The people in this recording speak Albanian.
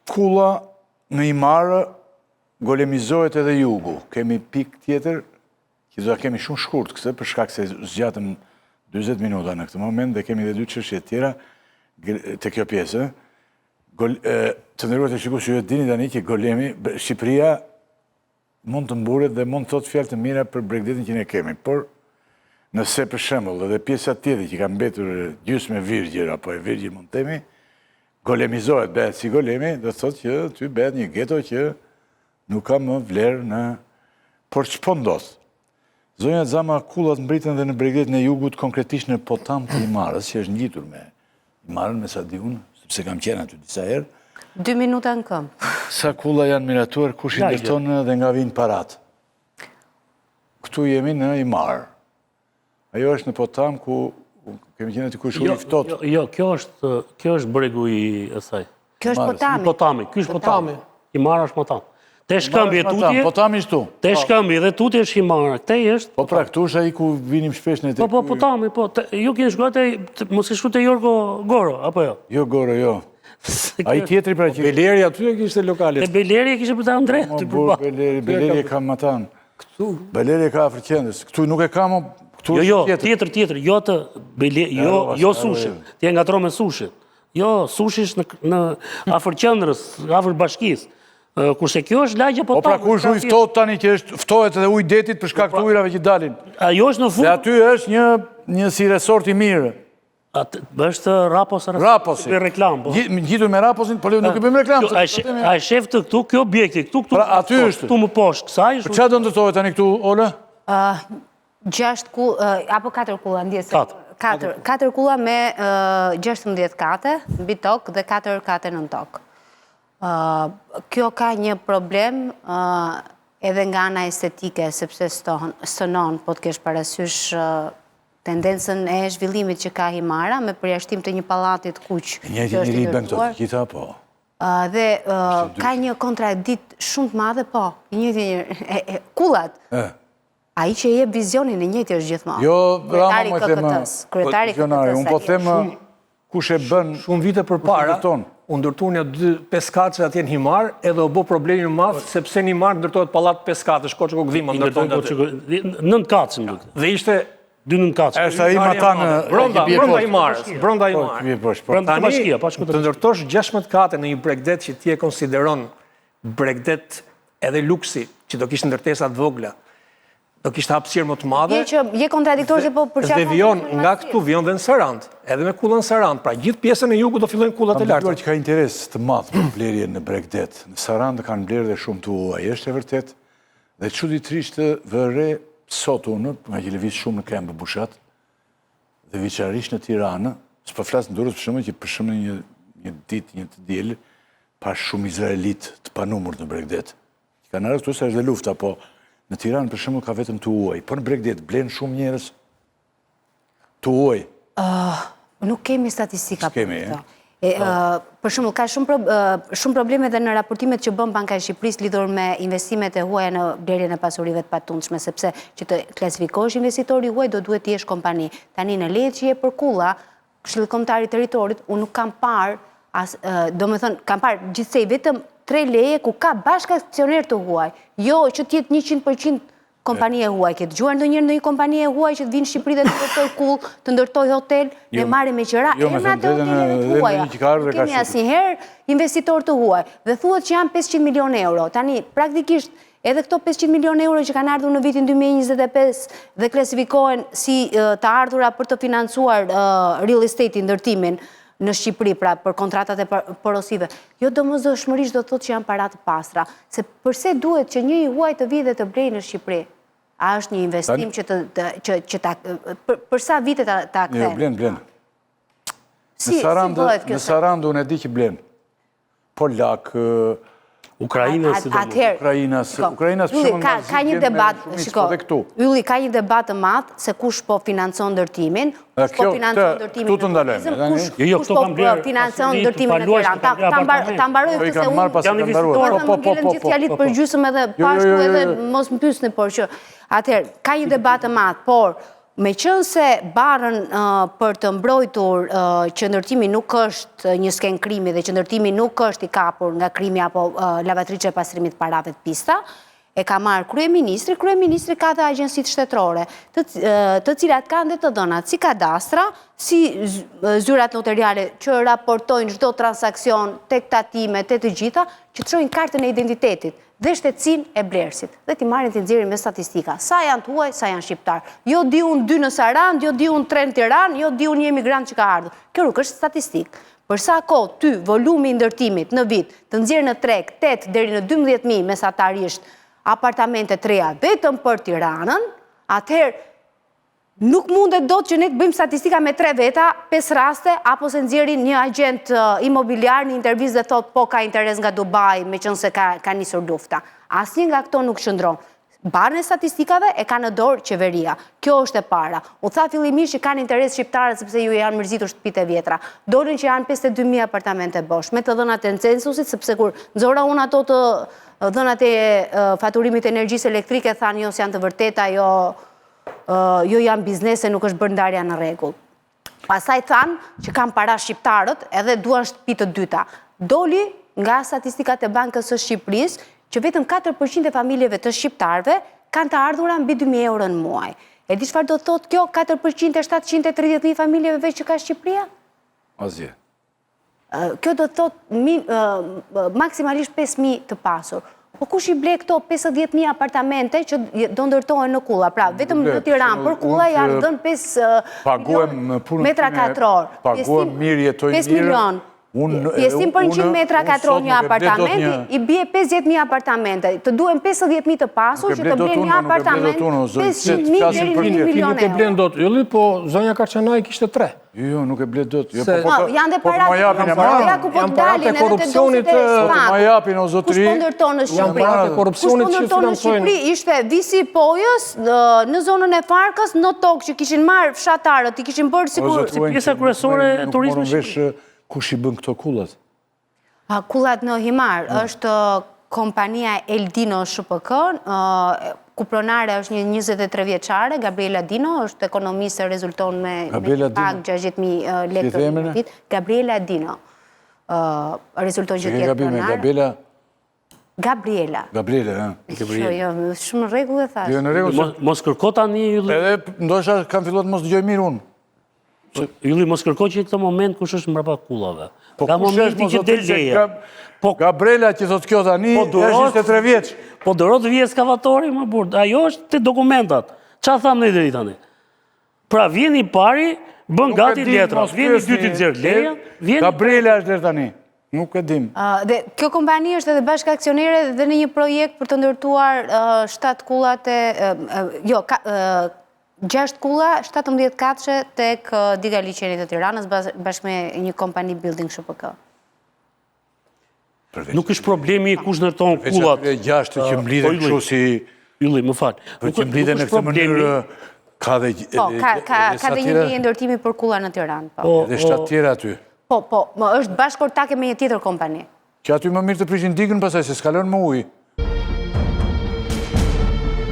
Kulla në Himarë golemizohet edhe jugu. Kemi pikë tjetër që do ta kemi shumë shkurt këtë për shkak se zgjatëm 40 minuta në këtë moment dhe kemi edhe dy çështje të tjera te kjo pjesë. Të nderuar teleshikues, ju e dini tani që Golemi, Shqipëria mund të mburret dhe mund të thotë fjalë të mira për bregdetin që ne kemi, por nëse për shembull edhe pjesa tjetër që ka mbetur gjysmë e virgjër apo e virgjër mund të themi, golemizohet, bëhet si golemi, do të thotë që aty bëhet një geto që nuk ka më vlerë në Por ç'po ndodh? Zonja Xama, kullat mbërritën dhe në bregdetin e jugut, konkretisht në Potam të Himarës, që është ngjitur me Himarën, me sa di unë, sepse kam qenë aty disa herë. Dy minuta në këmbë. Sa kulla janë miratuar, kush i ndërton dhe nga vijnë paratë? Këtu jemi në Himarë. Ajo është në Potam ku kemi qenë aty ku është uji i ftohtë. Jo, jo, kjo është kjo është bregu i asaj. Kjo është Potami. Potami, ky është Potami. Himara është Potam. Te shkëmbi e tutje. Potami është këtu. Te po. shkëmbi dhe tutje është Himara. Këtej është. Po pra, këtu është ai ku vinim shpesh në Po po Potami, po. Ju keni shkuar te mos ke shkuar te Jorgo Goro apo jo? Jo Goro, jo. Ai tjetri pra që Beleri aty e kishte lokalin. Te Beleri e kishte për ta Andre, aty po. Beleri, Beleri e ka matanë. Këtu. Beleri e ka afër qendrës. Këtu nuk e ka më këtu jo, jo, tjetër. Tjetër, tjetër, jo të Beleri, jo, jo sushi. Ti e ngatërron me sushi. Jo, sushi është në në afër qendrës, afër bashkisë. Kurse kjo është lagja po. Po pra ku është uji i ftohtë tani që është ftohet edhe uji i detit për shkak të po pra, ujërave që dalin. Ajo është në fund. Dhe aty është një një si resort i mirë. Atë është Rapos Raposi. Me reklamë, po. Ngjitur me Raposin, po nuk i bëjmë reklamë. A e shef të këtu, kjo objekti, këtu, këtu. Pra aty është. Këtu më poshtë, kësaj është. Çfarë do ndërtohet tani këtu, Ola? Gjashtë kulla, apo katër kulla, ndjesë. Katër. Katër, katër kulla me 16 kate mbi tokë dhe katër kate nën tokë. Kjo ka një problem edhe nga ana estetike, sepse stonon, po të kesh parasysh Tendencën e zhvillimit që ka Himara, me përjashtim të një pallati të kuq që është i ndërtuar. Bën këto të gjitha, po. Dhe ka një kontradiktë shumë të madhe, po, i njëjti njeri, kullat. Ai që jep vizionin i njëjti është gjithmonë. Jo, Rama më them, kryetari i KKT-së. Unë po them, kush e bën shumë vite përpara, u ndërtuan një dy pesëkatëshe atje në Himarë, edhe u bë problemi i madh sepse në Himarë ndërtohet pallat pesëkatësh, Koço Kokëdhima ndërtonte aty. Nëntëkatësh më duket. Dhe ishte dy nëntëkatësh. Është ai matanë brenda brenda Himarës, brenda po, Himarës. Po, po. Brenda bashkia, pa shkuar. Të ndërtosh 16 kate në një bregdet që ti e konsideron bregdet edhe luksi, që do kishte ndërtesa të vogla. do kishte hapësirë më të madhe. Je që je kontradiktor se po përqafon. Dhe vijon nga këtu vijon dhe në Sarandë, edhe me kullën në Sarandë, pra gjithë pjesën e jugut do fillojnë kullat e larta. Kam dëgjuar që ka interes të madh për blerje në bregdet. Në Sarandë kanë blerë dhe shumë të huaj. Është e vërtetë? Dhe çuditërisht vë re sot unë, ngaqë lëviz shumë në këmbë Bushat, dhe veçanërisht në Tiranë, s'po flas në Durrës për shembull që për shembull një një ditë, një të diel, pashë shumë izraelitë të panumërt në bregdet. Kanë ardhur këtu se është dhe lufta, po në Tiranë për shembull ka vetëm të huaj. Po në bregdet blen shumë njerëz të huaj. Nuk kemi statistika për këtë. Për shembull, ka shumë probleme dhe në raportimet që bën Banka e Shqipërisë lidhur me investimet e huaja në blerjen e pasurive të patundshme, sepse që të klasifikohesh investitor i huaj do duhet të jesh kompani. Tani në lejet që jep për kulla, Këshilli Kombëtar i Territorit, unë nuk kam parë, as, domethënë, kam parë gjithsej vetëm tre leje ku ka bashkaksionerë të huaj, jo që të jetë 100% kompani e huaj. Ke dëgjuar ndonjëherë ndonjë kompani e huaj që të vijë në Shqipëri dhe të ndërtojë kullë, të ndërtojë hotel, ne jo, marrim me qera, jo, emrat e hoteleve të huaja. Nuk kemi asnjëherë investitorë të huaj. Dhe thuhet që janë 500 milion euro. Tani, praktikisht, Edhe këto 500 milionë euro që kanë ardhur në vitin 2025 dhe klasifikohen si të ardhura për të financuar real estate ndërtimin në Shqipëri, pra për kontratat e porosive, jo domosdoshmërisht do të thotë që janë para të pastra. Se përse duhet që një i huaj të vijë dhe të blejë në Shqipëri? A është një investim që të që që ta për sa vite ta ta kthejë? Jo, blen, blen. Si, si Në Sarandë unë e di që blen. Polak, Ukrainas, Ukrainas, Ukrainas për shembull, ka një debat, shiko, Ylli ka një debat të madh se kush po financon ndërtimin, kush po financon ndërtimin në turizëm, kush jo, jo, po financon ndërtimin në Tiranë. Ta mbaroj këtë se unë janë investitorë, po, po, po, po, gjithë fjalitë për gjysmë edhe po ashtu edhe mos më pyesni, por që atëherë ka një debat të madh, por. Meqenëse barrën për të mbrojtur që ndërtimi nuk është një skenë krimi dhe që ndërtimi nuk është i kapur nga krimi apo lavatriçe e pastrimit të parave të pista, e ka marrë kryeministri, kryeministri ka dhe agjencitë shtetërore, të cilat kanë dhe të dhënat, si kadastra, si zyrat noteriale që raportojnë çdo transaksion tek tatimet, te të gjitha, që të shohin kartën e identitetit. dhe shtetësinë e blerësit dhe t'i marrin t'i nxjerrin me statistika sa janë të huaj, sa janë shqiptarë. Jo di unë dy në Sarandë, jo di unë tre në Tiranë, jo di unë një emigrant që ka ardhur. Kjo nuk është statistikë. Për sa kohë ty volumi i ndërtimit në vit të nxjerr në treg 8 deri në 12000 mesatarisht apartamente të reja vetëm për Tiranën, atëherë Nuk mundet dot që ne të bëjmë statistika me tre veta, pesë raste, apo se nxjerrin një agjent imobiliar në intervistë dhe thotë po ka interes nga Dubai, meqenëse ka, ka nisur lufta. Asnjë nga këto nuk qëndron. Barrën e statistikave e ka në dorë qeveria. Kjo është e para. U tha fillimisht që kanë interes shqiptarët sepse ju janë mërzitur shtëpitë e vjetra. Dolën që janë 52.000 apartamente bosh, me të dhënat e censusit, sepse kur nxora unë ato të dhënat e faturimit të energjisë elektrike, thanë jo s'janë të vërteta, jo jo janë biznese, nuk është bërë ndarja në rregull. Pastaj thanë që kanë para shqiptarët edhe duan shtëpi të dyta. Doli nga statistikat e Bankës së Shqipërisë që vetëm 4% e familjeve të shqiptarëve kanë të ardhura mbi 2000 euro në muaj. E di çfarë do të thotë kjo 4% e 730.000 familjeve që ka Shqipëria? Asgjë. Kjo do të thotë maksimalisht 5.000 të pasur. Po kush i ble këto 50.000 apartamente që do ndërtohen në kulla? Pra, vetëm në Tiranë, për kulla janë dhënë 5 milion metra katror. Paguhem mirë, jetoj mirë. 5 milion. Pjesëtim për 100 metra katror një apartament, i bie 50.000 apartamente. Të duhen 50.000 të pasur që të blenë një apartament 500.000 deri në 1 milion euro. Nuk e blen dot Ylli, po zonja Karçanaj kishte 3. Jo, jo, nuk e ble dot. Jo, po, po, po, janë dhe po paratë, japin, e marrin. Ja ku po të dalin edhe te dosjet e Po të ma japin, o zotëri. Kush po ndërton në Shqipëri? Janë paratë e korrupsionit që financojnë. Kush po ndërton në Shqipëri ishte Visi i Pojës, në zonën e Farkës, në tokë që kishin marrë fshatarët, i kishin bërë sikur... Si pjesa kryesore e turizmit në Shqipëri. Kush i bën këto kullat? Kullat në Himarë, është kompania Eldino SHPK, ku pronare është një 23 vjeçare, Gabriela Dino, është ekonomiste, rezulton me pagë 60.000 lekë në vit. Gabriela Dino, rezulton që të jetë pronare. Gabriela? Gabriela. Gabriela, ha. Gabriela. Jo, jo, shumë në rregull e thashë. Jo, në rregull. Mos kërko tani Ylli. Edhe ndoshta kam filluar të mos dëgjoj mirë unë. Ylli mos kërko që në këtë moment kush është mbrapa kullave. Po Nga momenti që del leja. Po Gabriela që thotë kjo tani, po është 23 vjeç. Po duro të vijë eskavatori më burrë. Ajo është te dokumentat. Ça thamë ne deri tani? Pra vjen i pari, bën gati letra, vjen i dyti nxjerr lejen, vjen Gabriela është deri tani. Nuk e dim. Dhe kjo kompani është edhe bashkaksionere dhe në një projekt për të ndërtuar 7 kullat e... Jo, 6 kulla, 17 katëshe tek Diga e Liqenit të Tiranës, bashkë me një kompani Building SHPK. Nuk është problemi kush ndërton kullat. Përveç atyre gjashtë që mblidhen kështu si... Ylli, më fal. Për që mblidhen në këtë mënyrë ka dhe... Po, ka dhe një leje ndërtimi për kulla në Tiranë. Po. Edhe shtatë tjera aty. Po, po, më është bashkë ortake me një tjetër kompani. Që aty më mirë të prishin digën pastaj, se s'kalon më ujë.